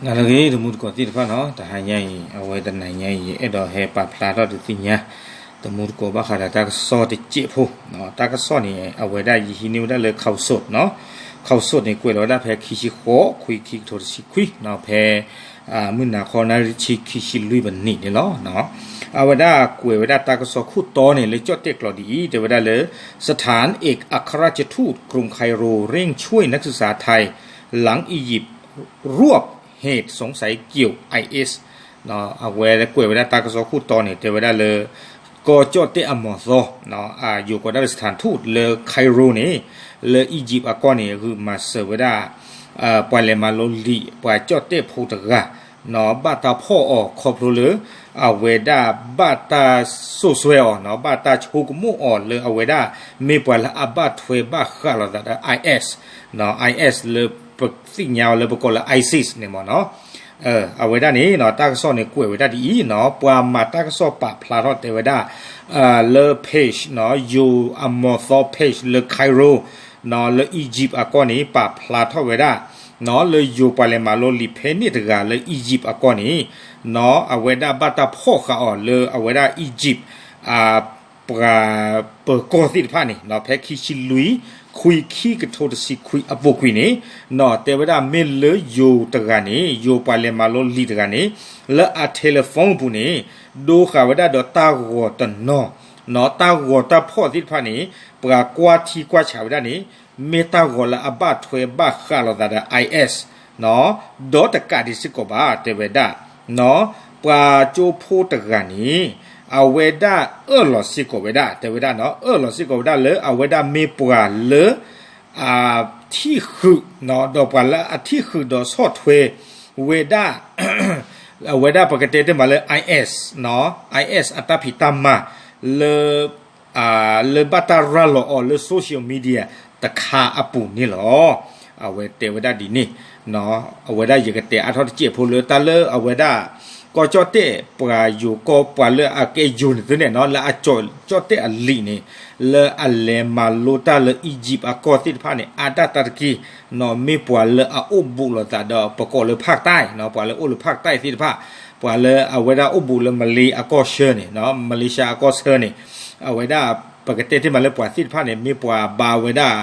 နလၢအဂ့ၤ တံၤသကိးသ့ၣ်တဖၣ်နီၤ, တဟါညါအံၤ အဝဲတနၤညါအံၤ ယအဲၣ်ဒိးဟဲပာ်ဖျါထီၣ်ဒုးသ့ၣ်ညါ တံၤသကိးဘၣ်ဃးဒီးတၢ်ကစီၣ်တစဲးဖိ, တၢ်ကစီၣ်န့ၣ် အဝဲဒၣ်ယဟံးန့ၢ်ဝဲဒၣ်လၢ Khaosod နီၤ, Khaosod န့ၣ် ကွဲးလီၤဝဲဒၣ်ဖဲခံဆံဃိး ခွံ ခံကထိတဆံခွံနီၤ, ဖဲ မုၢ်နၤခီ နၣ်ရံၣ်ဆံခံဆံလွံၢ်ပနံးန့ၣ်လီၤ. အဝဲဒၣ်ကွဲးဝဲဒၣ်တၢ်ကစီၣ်ခိၣ်တီန့ၣ် လၢကၠီၣ်တဲၣ်ကျိာ်ဒ်အံၤ တဲဝဲဒၣ်လၢ สถานเอกอัครราชทูตกรุงไคโรเร่งช่วยนักศึกษาไทย หลังอียิปต์รวบเหตุสงสัยเกี่ยว ไอเอส အဝဲကွဲးဝဲဒၣ်တၢ်ကစီၣ်ခိၣ်တီန့ၣ် တဲဝဲဒၣ်လၢ ကီၢ်ကၠီၣ်တဲၣ်အမီၤသီ ယိၤကိးဒၣ်လၢ สถานทูต လၢ Cairo န့ၣ် လၢ Egypt အကီၢ်န့ၣ် ဂုာ်မၤစၢၤဝဲဒၣ် ပှၤလဲၤမၤလိလံာ် ပှၤကၠီၣ်တဲၣ်ဖိတဂၤ ဘၣ်တၢ်ဖီၣ်အီၤခီဖျိလၢ အဝဲဒၣ်ဘၣ်တၢ်စိာ်စွဲအီၤ ဘၣ်တၢ်ဆိကမိၣ်အီၤလၢအဝဲဒၣ် မ့ၢ်ပှၤလၢအဘၣ်ထွဲဘၣ်ဃးလိာ်သးဒီး IS, IS လၢပသ့ၣ်ညါအီၤလၢပကိးလၢ ISIS န့ၣ်မ့ၢ်နီၤ. အဝဲဒၣ်န့ၣ် တၢ်ကစီၣ်န့ၣ်ကွဲးဝဲဒၣ်ဒ်အံၤနီၤ, ပှၤမၤတၢ်ကစီၣ်ပာ်ဖျါထီၣ်တဲဝဲဒၣ် လၢ page နီၤ, ယိၤအမီၤသီ page လၢ Cairo နီၤ, လၢ Egypt အကီၢ်န့ၣ် ပာ်ဖျါထီၣ်ဝဲဒၣ် နီၤ, လၢယိၤပှၤလဲၤမၤလိလံာ်ဖဲန့ၣ်တဂၤလၢ Egypt အကီၢ်န့ၣ် နီၤ, အဝဲဒၣ်ဘၣ်တၢ်ဖီၣ်ဃာ်အီၤလၢအဝဲဒၣ် Egypt ပှၤပၢၤကီၢ်သ့ၣ်တဖၣ်န့ၣ် ဖဲခံဆံလွံၢ် ခွံ ခံကထိတဆံခွံအပူၤကွံာ်န့ၣ် နီၤ, တဲဝဲဒၣ်မ့ၢ်လၢယိၤတဂၤန့ၣ် ယိၤပှၤလဲၤမၤလိလံာ်တဂၤန့ၣ် လၢအ telephone အပူၤန့ၣ် ဒိဃာ်ဝဲဒၣ်ဒီးတၢ်ဂီၤတနီၤ နီၤ, တၢ်ဂီၤတၢ်ဖီၣ်သ့ၣ်တဖၣ်န့ၣ် ပှၤကွၢ်ထံကွၢ်ဆးဝဲဒၣ်န့ၣ် မ့ၢ်တၢ်ဂီၤလၢအဘၣ်ထွဲဘၣ်ဃးလိာ်သးဒီး IS နီၤ, ဒီးတကးဒံးစ့ၢ်ကီးဘၣ် တဲဝဲဒၣ် နီၤ, ပှၤကၠိဖိတဂၤန့ၣ် အဝဲဒၣ်အၢၣ်လီၤစ့ၢ်ကီးဝဲဒၣ် တဲဝဲဒၣ်နီၤ, အၢၣ်လီၤစ့ၢ်ကီးဝဲဒၣ်လၢအဝဲဒၣ်မ့ၢ်ပှၤလၢ အထံၣ်ဃုာ် ဒီးပှၤလၢအထံၣ်ဃုာ်ဒီးဆီၣ်ထွဲဝဲဒၣ် အဝဲဒၣ်ပကတဲတ့ၢ်မးလၢ IS, IS အတၢ်ဖံးတၢ်မၤလၢ လၢဘၣ်တၢ်ရၤလီၤအီၤလၢ social media တခါအပူၤန့ၣ်လီၤ. အဝဲတဲဝဲဒၣ်ဒ်န့ၣ်, အဝဲဒၣ်ယကတဲအါထီၣ်တစဲးဖိလၢတၢ်လၢအဝဲဒၣ် ကီၢ်ကၠီၣ်တဲၣ် ပှၤယိၤကီၢ် ပှၤလၢအကဲယိၤန့ၣ်သုန့ၣ်နီၤ, လၢအကၠီၣ်တဲၣ်အလံာ်န့ၣ် လၢအလဲၤမၤလိတၢ်လၢ Egypt အကီၢ်သ့ၣ်တဖၣ်န့ၣ် အါဒၣ်တၢ်တက့ၢ်, နီၤ, မ့ၢ်ပှၤလၢအအိၣ်ဘူးလိာ်သးဒီး ပကိးလၢ ဖၣ်တၢၣ် နီၤ, ပှၤလၢအိၣ်လၢ ဖၣ်တၢၣ် သ့ၣ်တဖၣ်, ပှၤလၢအဝဲဒၣ်အိၣ်ဘူးလၢ မလ့ အကီၢ်ဆၢန့ၣ်, မလ့ၡါအကီၢ်ဆၢန့ၣ်, အဝဲဒၣ်ပကတဲတ့ၢ်မးလၢပှၤသ့ၣ်တဖၣ်န့ၣ် မ့ၢ်ပှၤဘါဝဲဒၣ်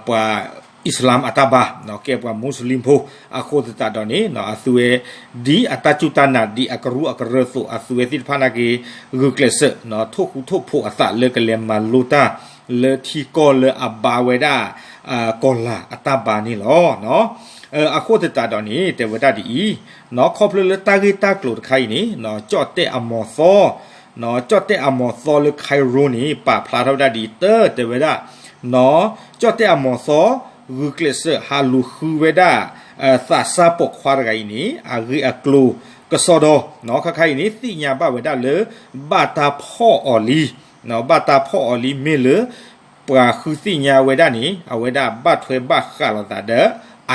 ပှၤ Islam အတၢ်ဘါ, ကဲပှၤ Muslim ဖိ, အဃိသတးဒီးန့ၣ် အသုဝဲ ဒ်အတၢ်စူၢ်တၢ်နာ် ဒ်အကရူၢ်အကရၢၢ်အသိး အသုဝဲသ့ၣ်တဖၣ်န့ၣ်က့ၤ ဂုာ်ကျဲးစၢး ထိၣ်ဃူထိၣ်ဖိးအသးလၢကလဲၤမၤလိတၢ် လၢထံကီၢ်လၢအဘါဝဲဒၣ် ကီၢ်လၤအတၢ်ဘါန့ၣ်လီၤ. အဃိသတးဒီးန့ၣ် တဲဝဲဒၣ်ဒ်အံၤ, နီၤ, ခီဖျိလၢတၢ်ဂ့ၢ်တၢ်ကျိၤတခါအံၤန့ၣ် ကၠီၣ်တဲၣ်အမီၤသီ နီၤ, ကၠီၣ်တဲၣ်အမီၤသီလၢ Cairo န့ၣ် ပာ်ဖျါထီၣ်ဝဲဒၣ်ဒ်အံၤ တဲဝဲဒၣ်, နီၤ, ကၠီၣ်တဲၣ်အမီၤသီ ဂုာ်ကျဲးစၢးဟးလူၤဃုဝဲဒၣ် သးစၢ်ပိာ်ခွါတဂၤအံၤန့ၣ် အဂ့ၢ်အကျိၤကစီဒီ, နီၤ, ခါခါအံၤန့ၣ် သ့ၣ်ညါဘၣ်ဝဲဒၣ်လၢ ဘၣ်တၢ်ဖီၣ်အီၤလံ, နီၤ, ဘၣ်တၢ်ဖီၣ်အီၤလံ မ့ၢ်လၢ ပှၤဃုသ့ၣ်ညါဝဲဒၣ်န့ၣ် အဝဲဒၣ်ဘၣ်ထွဲဘၣ်ဃးလိာ်သးဒီး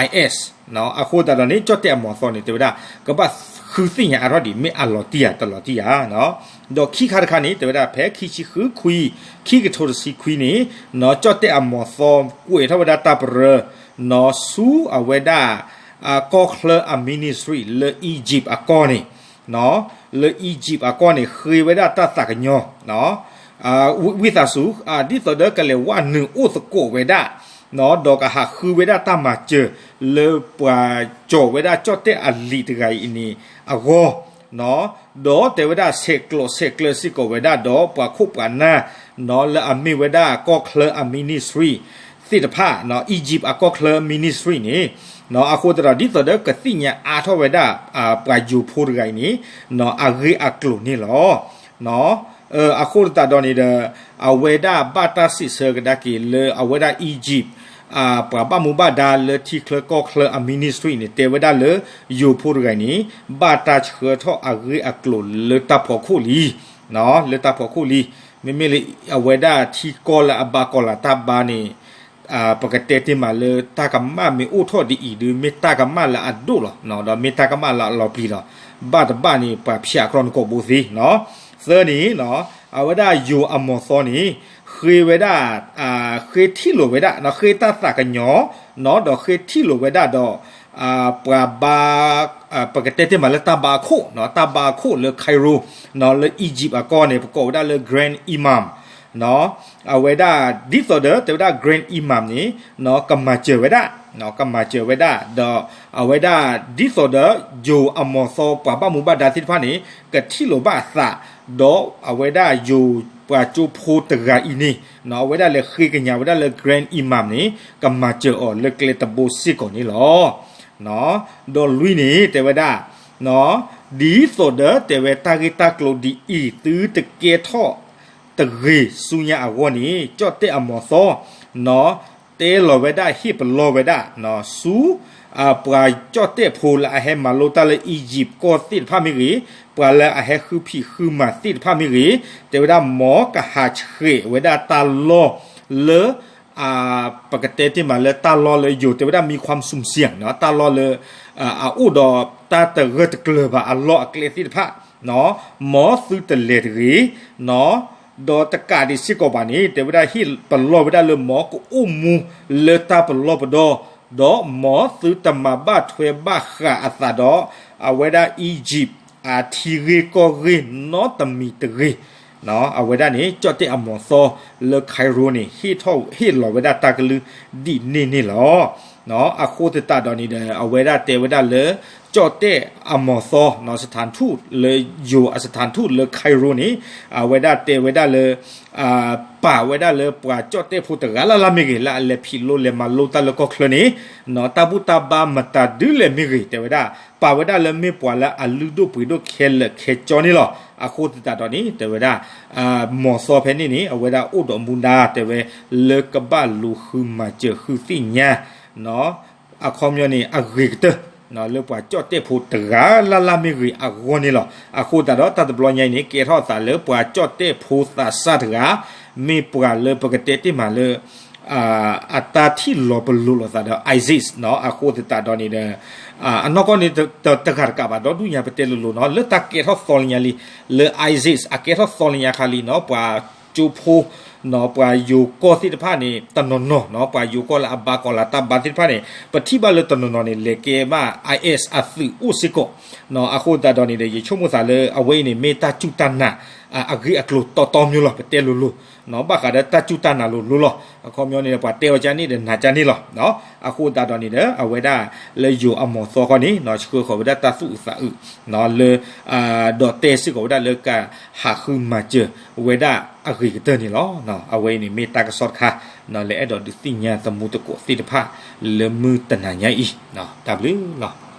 IS, နီၤ, အဃိသတးဒီးန့ၣ် ကၠီၣ်တဲၣ်အမီၤသီန့ၣ် တဲဝဲဒၣ် ကဘၣ်ဃုသ့ၣ်ညါအါထီၣ်ဒံး မ့ၢ်အလီၤတံၢ်ဧါ တလီၤတံၢ်ဧါ, နီၤ, ဒီးခံခါတခါန့ၣ် တဲဝဲဒၣ်ဖဲခံဆံဃု ခွံ ခံကထိတဆံခွံန့ၣ် နီၤ, ကၠီၣ်တဲၣ်အမီၤသီ ကွဲးထီၣ်ဝဲဒၣ်တၢ်ပရၢ နီၤ, ဆူအဝဲဒၣ် ကီၢ်ချၢအ ministry လၢ Egypt အကီၢ်န့ၣ် နီၤ, လၢ Egypt အကီၢ်န့ၣ် ဃ့ဝဲဒၣ်တၢ်သးကညီၤ, နီၤ, ဝံသးစူၤ ဒ်သိးဒီးကလဲၤဝဲနုာ်အိၣ်သကိးဝဲဒၣ်, နီၤ, ဒီးကဟးဃုဝဲဒၣ်တၢ်မၤစၢၤ လၢပှၤကၠီၤဝဲဒၣ်ကၠီၣ်တဲၣ်အလံာ်တဂၤအံၤန့ၣ်အဂီၢ်, နီၤ, ဒီးတဲဝဲဒၣ်ဆဲးကျိးဆဲးကျၢစ့ၢ်ကီးဝဲဒၣ်ဒီးပှၤခိၣ်ပှၤနၢ်, နီၤ, လၢအမ့ၢ်ဝဲဒၣ်ကီၢ်ချၢအ ministry သ့ၣ်တဖၣ်, နီၤ, Egypt အကီၢ်ချၢ ministry န့ၣ်, နီၤ, အဃိသတးဒီး ဒ်သိးဒီးကသ့ၣ်ညါအါထီၣ်ဝဲဒၣ် ပှၤယိၤဖိတဂၤအံၤန့ၣ်, နီၤ, အဂ့ၢ်အကျိၤန့ၣ်လီၤ. နီၤ, အဃိသတးဒီးန့ၣ်ဒီး အဝဲဒၣ်ဘၣ်တၢ်စံးဆၢကဒါက့ၤလၢအဝဲဒၣ် Egypt ပှၤဘၣ်မူဘၣ်ဒါလၢထံချၢကီၢ်ချၢအ ministry န့ၣ် တဲဝဲဒၣ်လၢ ယိၤဖိတဂၤအံၤန့ၣ် ဘၣ်တၢ်ဆှၢထီၣ်အဂ့ၢ်အကျိၤလၢတၢ်ဖီခိၣ်လံ, နီၤ, လၢတၢ်ဖီခိၣ်လံ. မ့မ့ၢ်လၢအဝဲဒၣ်ထံကီၢ်လၢအဘါကီၢ်လၤတၢ်ဘါန့ၣ် ပကတဲတ့ၢ်မးလၢတၢ်ကမၣ်မ့ၢ်အိၣ်ထီၣ်ဒ်အံၤဒုး မ့ၢ်တၢ်ကမၣ်လၢအဒိၣ်လီၤ, ဒီးမ့ၢ်တၢ်ကမၣ်လၢအလီၤပျံၤလီၤ. ဘၣ်တဘၣ်န့ၣ် ပှၤဖၠးကြၢးနကိာ်ဘိသ့, နီၤ. သၢန့ၣ် နီၤ, အဝဲဒၣ်ယိၤအမီၤသီန့ၣ် ဃ့ဝဲဒၣ် ဃ့ထံၣ်လိာ်ဝဲဒၣ် နီၤ, ဃ့တၢ်သးကညီၤ, နီၤ, ဒီးဃ့ထံၣ်လိာ်ဝဲဒၣ်ဒီး ပှၤဘါ, ပကတဲတ့ၢ်မးလၢတၢ်ဘါအခိၣ်, တၢ်ဘါအခိၣ်လၢ Cairo လၢ Egypt အကီၢ်န့ၣ် ပကိးဝဲဒၣ်လၢ Grand Imam အဝဲဒၣ်ဒ်သိးဒီး တဲဝဲဒၣ် Grand Imam န့ၣ် ကမၤစၢၤဝဲဒၣ်, ကမၤစၢၤဝဲဒၣ် ဒီးအဝဲဒၣ်ဒ်သိးဒီး ယိၤအမီၤသီပှၤဘၣ်မူဘၣ်ဒါသ့ၣ်တဖၣ်န့ၣ် ကထံၣ်လိာ်ဘၣ်အသး, ဒီးအဝဲဒၣ်ယိၤပှၤကၠိဖိတဂၤအံၤန့ၣ် အဝဲဒၣ်လဲၤဃ့ကညးဝဲဒၣ်လၢ Grand Imam န့ၣ် ကမၤစၢၤအီၤလၢကျဲတဘိစ့ၢ်ကီးန့ၣ်လီၤ. ဒီးလွံၢ်န့ၣ် တဲဝဲဒၣ် ဒ်သိးဒီးတဲဝဲတၢ်ဂ့ၢ်တၢ်ကျိၤဒ်အံၤ သုတကဲထီၣ်တဂ့ၤဆူညါအဂီၢ်န့ၣ် ကၠီၣ်တဲၣ်အမီၤသီ တဲလီၤဝဲဒၣ် ဟ့ၣ်ပလီၢ်ဝဲဒၣ် ဆူ ပှၤကၠီၣ်တဲၣ်ဖိလၢအဟဲမၤလိတၢ်လၢ Egypt ကီၢ်သ့ၣ်တဖၣ်မ့ၢ်ဂ့ၤ, ပှၤလၢအဟဲဃုဖံးဃုမၤသ့ၣ်တဖၣ်မ့ၢ်ဂ့ၤ, တဲဝဲဒၣ်မ်ကဟးဆှဲးဝဲဒၣ်တၢ်လီၢ်လၢ ပကတဲတ့ၢ်မးလၢတၢ်လီၢ်လၢယိၤ တဲဝဲဒၣ် မံခွါစူစံ တၢ်လီၢ်လၢ အအိၣ်ဒီးတၢ်တဂၢၢ်တကျၢၤဘၣ်အလီၢ်အကျဲသ့ၣ်တဖၣ် မ်သုတလဲၤတဂ့ၤ, ဒီးတကးဒံးစ့ၢ်ကီးဘၣ်န့ၣ် တဲဝဲဒၣ်ဟ့ၣ်ပလီၢ်ဝဲဒၣ်လၢမ်ကအိၣ်မူလၢတၢ်ပလီၢ်ပဒီ, ဒီးမ်သုတမၤဘၣ်ထွဲဘၣ်ဃးအသးဒီး အဝဲဒၣ် Egypt အထံဂ့ၢ်ကီၢ်ဂ့ၢ်နီတမံၤတဂ့ၤ အဝဲဒၣ်န့ၣ် ကၠီၣ်တဲၣ်အမီၤသီလၢ Cairo န့ၣ် ဟ့ၣ်ထီၣ်ဟ့ၣ်လီၤဝဲဒၣ်တၢ်ကလုၢ်ဒ်န့ၣ်န့ၣ်လီၤ. အဃိသတးဒီးန့ၣ်ဒီး အဝဲဒၣ်တဲဝဲဒၣ်လၢ ကၠီၣ်တဲၣ်အမီၤသီ စထၣ်ထူၣ်လၢယိၤအစထၣ်ထူၣ်လၢ Cairo န့ၣ် အဝဲဒၣ်တဲဝဲဒၣ်လၢ ပာ်ဝဲဒၣ်လၢပှၤကၠီၣ်တဲၣ်ဖိတဂၤလၢ်လၢ်မ့ၢ်ဂ့ၤ လၢအလဲၤဖံးလိလဲၤမၤလိတၢ်လၢကီၢ်ချၢန့ၣ် တၢ်ဘူၣ်တၢ်ဘါမတၤဒုလဲၣ်မ့ၢ်ဂ့ၤ တဲဝဲဒၣ် ပာ်ဝဲဒၣ်လၢမ့ၢ်ပှၤလၢအလုၢ်ဒိၣ်ပှ့ၤဒိၣ်ခဲလၢာ်ခဲဆ့န့ၣ်လီၤ. အဃိသတးဒီးန့ၣ် တဲဝဲဒၣ် မီၤသီဖဲန့ၣ်န့ၣ် အဝဲဒၣ်အိၣ်ဒီးမူဒါ တဲဝဲ လၢကဘၣ်လူၤဃုမၤစၢၤဃုသ့ၣ်ညါ အခီပညီန့ၣ် အဂ့ၤကတၢၢ် လၢပှၤကၠီၣ်တဲၣ်ဖိတဂၤလၢ်လၢ်မ့ၢ်ဂ့ၤအဂီၢ်န့ၣ်လီၤ. အဃိသတးဒီးတၢ်တဘျီညါအံၤန့ၣ် ကဲထီၣ်အသးလၢပှၤကၠီၣ်တဲၣ်ဖိသးစၢ်တဂၤ မ့ၢ်ပှၤလၢပကတဲတ့ၢ်မးလၢ အတၢ်ထံၣ်လီၤပလိာ်လိာ်သးဒီး ISIS အဃိသတးဒီးန့ၣ်ဒီး အနီၢ်ကီၢ်န့ၣ် တဂၤတကးဘၣ် ဒီဒူၣ်ညါပတဲလိၤလိၤနီၤ လၢတၢ်ကဲထီၣ်သီလံညါလံ လၢ ISIS အကဲထီၣ်သီလံညါခါလံနီၤ ပှၤကၠိဖိ ပှၤယိၤကီၢ်သ့ၣ်တဖၣ်န့ၣ် တနီၤနီၤ ပှၤယိၤကီၢ်လၢအဘါကီၤလၤတၢ်ဘါသ့ၣ်တဖၣ်န့ၣ် ပထံၣ်ဘၣ်လၢတနီၤနီၤန့ၣ် လဲၤကဲဘၣ် IS အသုးအိၣ်စ့ၢ်ကီး အဃိသတးဒီးန့ၣ်ဒီး ယဆိကမိၣ်သးလၢအဝဲအံၤန့ၣ် မ့ၢ်တၢ်စူၢ်တၢ်နာ် အဂ့ၢ်အကျိၤတီတီမျိုးလီၤ ပတဲလိၤလိၤ ဘၣ်ဃးဒီးတၢ်စူၢ်တၢ်နာ်လိၤလိၤလီၤ. အခီပညီန့ၣ် ပှၤတဲအီၤကန့ၣ်ဒီးနာ်ကန့ၣ်လီၤ. အဃိသတးဒီးန့ၣ်ဒီး အဝဲဒၣ်လၢယိၤအမီၤသီခီန့ၣ် ဆှၢဃီၤဝဲဒၣ်တၢ်သူၣ်အုးသးအုး လၢ ဒီးတဲစ့ၢ်ကီးဝဲဒၣ်လၢကဟးဃုမၤစၢၤဝဲဒၣ်အဂ့ၤကတၢၢ်န့ၣ်လီၤ. အဝဲအံၤန့ၣ်မ့ၢ်တၢ်ကစီၣ်တခါ လၢအဲၣ်ဒိးဒုးသ့ၣ်ညါသမူသကိးသ့ၣ်တဖၣ် လၢမုၢ်တနၤညါအံၤ တၢ်ဘျုးလီၤ.